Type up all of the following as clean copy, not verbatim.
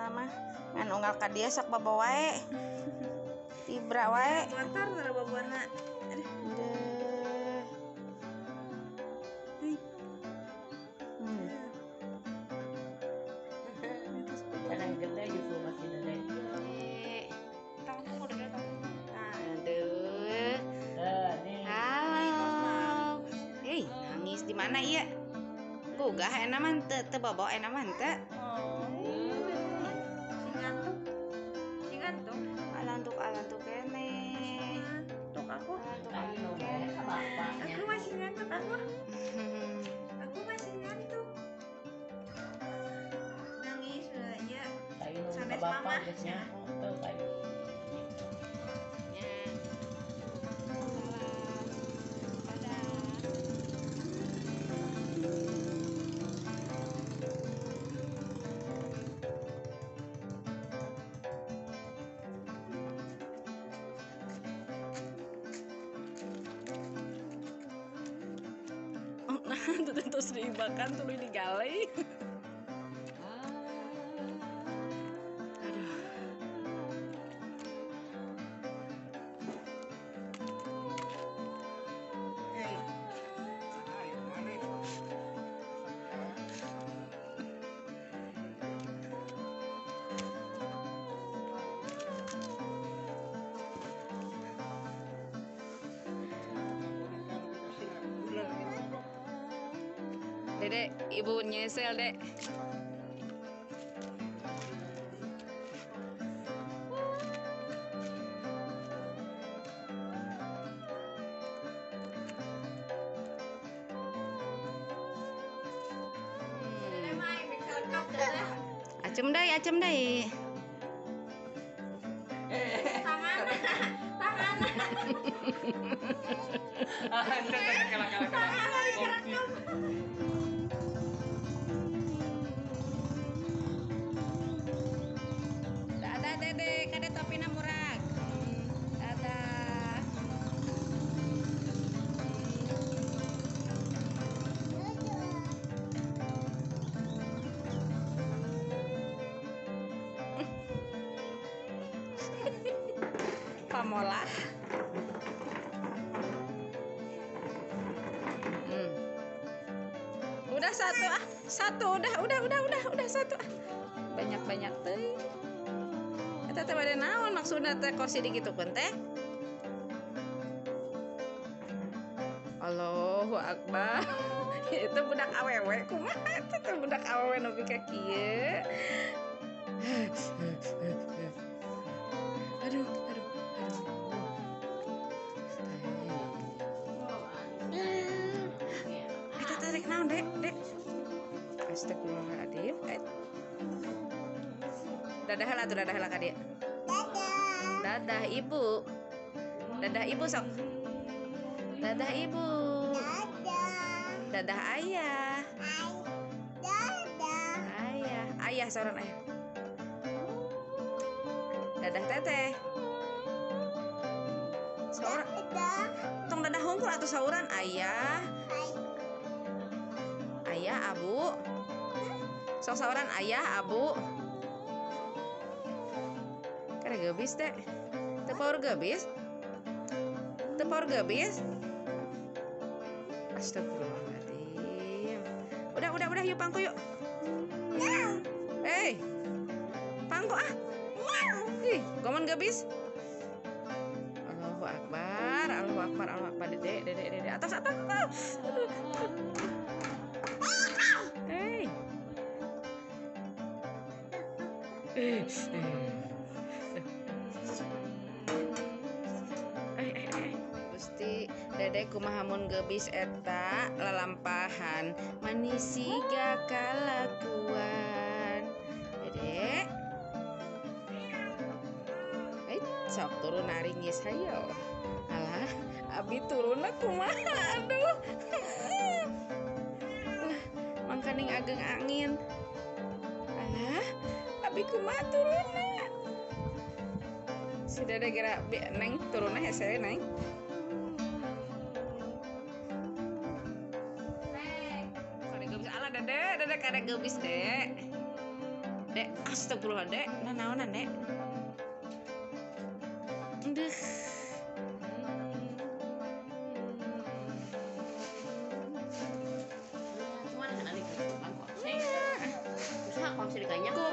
Pokona mah ngan unggal ka dieu sok bobo wae. Tibra wae. Motor tara bobona. Aduh. Aduh. Kadang gede justru masih dede. Aduh. Halo. Hei, nangis di mana iya? Gugah enak mah teu bobo enak mah teu. Oh. Si ngantuk. Si ngantuk. Alantuk-alantuk kene. Ngantuk aku. Alantuk-alantuk kene. Aku masih ngantuk aku. Aku masih ngantuk. Nangis udah ya. Sampai mama. Terus diibakan tuluy digalai. Aduh. Dedek, ibu nyesel, Dek. Acem dai, acem dai. Tangan. Tangan. Dadah Dede, kade topina murag. Dadah. Pamolah. Udah satu ah, satu udah satu ah. Banyak-banyak teh. Eta teh bade naon maksudna teh kursi digitukeun teh? Allahu Akbar. Itu budak awewe kumaha eta teh budak awewe nu ka kieu. Aduh, aduh, aduh. Eta tarik naon, Dek? Dek. Astagfirullahaladzim. Dadah lah tuh, dadah lah ka dia. Dadah. Dadah ibu. Dadah ibu sok. Dadah ibu. Dadah. Dadah ayah. Dadah. Ayah, ayah seorang ayah. Dadah teteh. Sauran. Tong dadah hungkul atau sauran ayah. Ayah abu. Sok sauran ayah abu. Kada geubis teh. Teu power geubis. Teu power geubis. Astagfirullahaladzim. Udah yuk pangku yuk. Hey. Pangku ah. Ih, gomon geubis. Allahu Akbar, Allahu Akbar, Allahu Akbar. Dede, dede, dede. Atas, atas, atas. Aduh. Hey. Gusti, Dede kumaha mun geubis eta lalampahan manis siga kalakuan. Dede. Sok turun naringis hayo. Alah, abi turunna kumaha aduh. Lah, mangkaning ageng angin. Alah, abi kumaha turunna. Si Dede geura neng turunna hese neng. Neng, kade geubis alah Dede, Dede kade geubis, Dek. Dek, astagfirullah, Dek. Nah, naonan, Dek? Duh.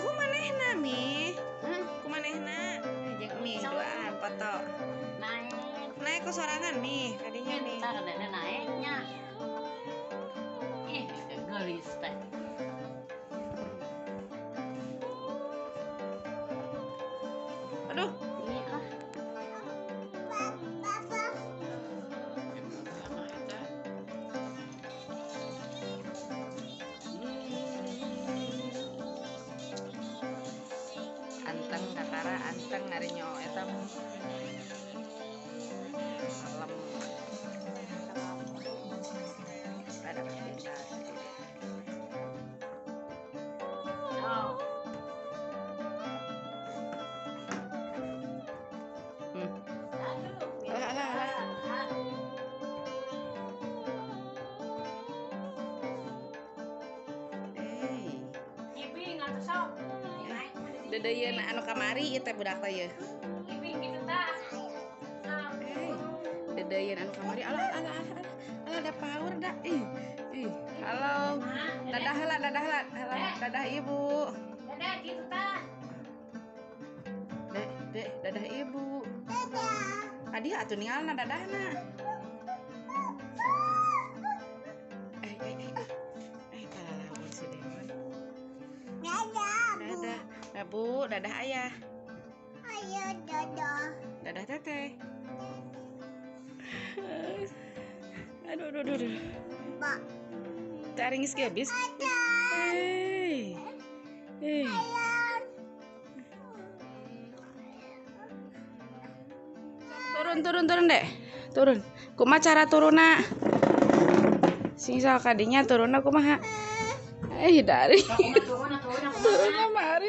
Ku manehna, Mi? Ku manehna? Jeung Mi duaan foto. Naik. Naik ku sorangan, Mi, kadinya nih. Entar dene naiknya. Ih, gelis teh. Aduh, ini ah. Anteng kakara anteng ngarinyo eta malam. Ada benda. Oh. Alah, alah, alah. Ibing atuh sok. Dedeyeun anu kamari ieu teh budak teh ieu. Ibing gitu tah. Dedeyeun anu kamari. Alah alah alah. Alah ada power da. Ih. Ih. Halo. Dadah heula, dadah heula. Dadah ibu. Dadah gitu tah. Dek, dek, dadah ibu. Dadah. Adi atuh ningalna dadahna. Eh, eh, eh. Eh, kalalawon si Dewan. Dadah. Dadah. Bu, dadah ayah. Ayo dadah. Dadah teteh. Aduh, aduh, aduh, aduh. Ba. Taringis ge habis. Hey. Hey. Turun, turun, turun, Dek. Turun. Kumaha cara turunna? Sing sok kadinya turunna kumaha? Eh, dari. Turun, turun, Turunna mah.